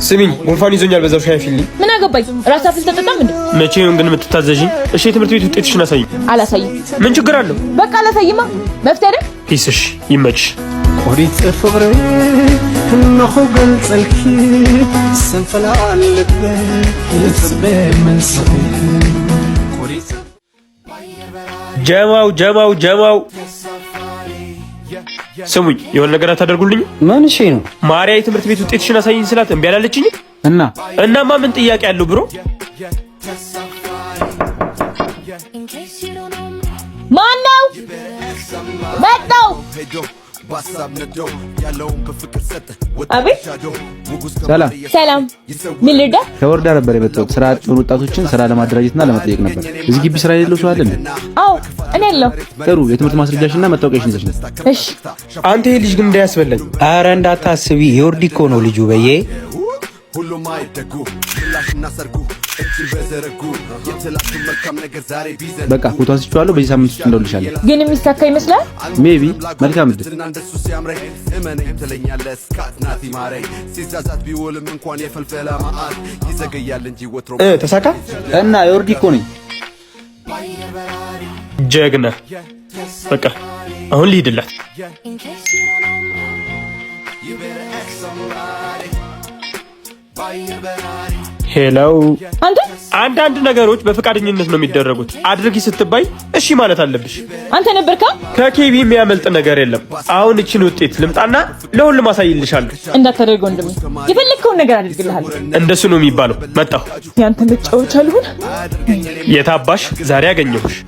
ስሚኝ፣ ጉንፋን ይዞኛል። በዛው ሻይ አፍይልኝ። ምን አገባኝ? ራስህ አፍልተህ ጠጣም እንዴ? መቼ ይሁን ግን የምትታዘዥኝ? እሺ፣ የትምህርት ቤት ውጤትሽን አሳይኝ። አላሳይም። ምን ችግር አለው? በቃ አላሳይማ። መፍትሄ አይደል? Peace። እሺ፣ ይመችሽ። ቆሪፅ ፍቅሪ ንኽገልፀልኪ ስንፍላል ልበይ ይፅበ መልስኺ። ጀማው ጀማው ጀማው፣ ስሙኝ፣ የሆነ ነገር አታደርጉልኝ? ምን እሺ ነው? ማርያ የትምህርት ቤት ውጤትሽን አሳይኝ ስላት እምቢ አላለችኝ። እና? እናማ ምን ጥያቄ አለው bro? ማን ነው? መጣው። አቤት። ሰላም። ሰላም። ምን ልርዳ? ከወረዳ ነበር የመጣሁት። ስራ አጥ የሆኑ ወጣቶችን ስራ ለማደራጀትና ለመጠየቅ ነበር። እዚህ ግቢ ስራ የሌለው ሰው አለ እንዴ? አዎ፣ እኔ አለሁ። ጥሩ። የትምህርት ማስረጃሽና መታወቂያሽን ይዘሽ ነይ። እሺ። አንተ፣ ይሄ ልጅ ግን እንዳያስበላኝ። አረ እንዳታስቢ፣ የወርዲ እኮ ነው ልጁ በዬ። ሁሉም አይደጉ ምላሽና ሰርጉ እጅን በዘረጉ የትላንቱን መልካም ነገር ዛሬ ቢዘን በቃ ፎቶ አንስቼዋለሁ። በዚህ ሳምንት ውስጥ እንደውልሻለን። ግን የሚሳካ ይመስላል? Maybe። መልካም እድል። እንደሱ ሲያምረኝ እመነኝ ትለኛለህ እስካት ናቲ ማረኝ ሲዛዛት ቢውልም እንኳን የፈልፈላ መዓት ይዘገያል እንጂ ወትሮ ተሳካ። እና የወርዲ እኮ ነኝ። ጀግና። በቃ አሁን ልሂድላት። You better ask somebody. Hello። አንተ። አንዳንድ ነገሮች በፈቃደኝነት ነው የሚደረጉት። አድርጊ ስትባይ እሺ ማለት አለብሽ። አንተ ነበርካ? ከኬቢ የሚያመልጥ ነገር የለም። አሁን እችን ውጤት ልምጣና ለሁሉም አሳይልሻለሁ። እንዳታደርገው ወንድሜ። የፈለግከውን ነገር አድርግልሃለሁ። እንደሱ ነው የሚባለው። መጣሁ። ያንተ መጫወቻ ልሁን? የታባሽ፣ ዛሬ አገኘሁሽ።